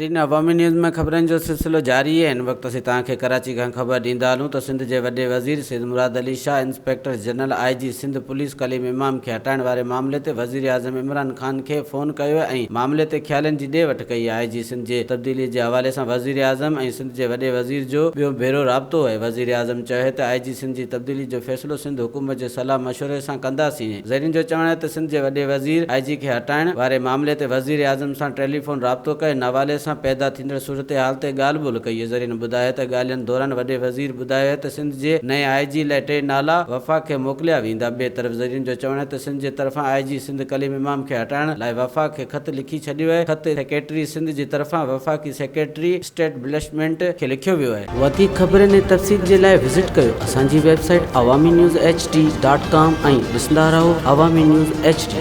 ناظرين عوامي نيوز ۾ خبرن جو سلسلو جاري آهي هن وقت اسين توهان کي ڪراچي کان خبر ڏيندا هلون ته سنڌ جي وڏي وزير Syed Murad Ali Shah inspector general I G Sindh police Kaleem Imam کي هٽائڻ واري معاملي تي وزيراعظم عمران خان کي فون ڪيو ۽ معاملي تي خيالن جي ڏي وٺ ڪئي آء جي سنڌ جي تبديلي جي حوالي سان وزيراعظم ۽ سنڌ جي وڏي وزير جو ٻيو ڀيرو رابطو آهي وزيراعظم چيو ته آء جي سنڌ جي تبديلي جو فيصلو سنڌ حڪومت جي صلاح مشوري سان ڪنداسين. ذريعن جو چوڻ آهي ته سنڌ جي وڏي وزير آء جي کي هٽائڻ واري معاملي تي وزيراعظم سان ٽيليفون رابطو ڪري ان حوالي سان پيدا ٿيندڙ صورتحال تي ڳالهه ٻولهه ڪئي. ذريعن ٻڌايو ته ڳالهين دوران وڏي وزير ٻڌايو ته سنڌ جي نئين آء جي لاء ٽي نالا وفاق کي موڪليا ويندا. ٻئي طرف ذريعن جو چوڻ آهي ته سنڌ جي طرفان آء جي سنڌ ڪليم امام کي هٽائڻ لاء وفاق کي خط لکي ڇڏيو آهي، خط سيڪريٽري سنڌ جي طرفان وفاقي سيڪريٽري اسٽيبلشمينٽ کي لکيو ويو آهي. وڌيڪ خبرن ۽ تفصيل جي لاء وزٽ ڪيو اسان جي website Awami news H D dot com ۽ ڏسندا رهو عوامي نيوز ايڇ ڊي.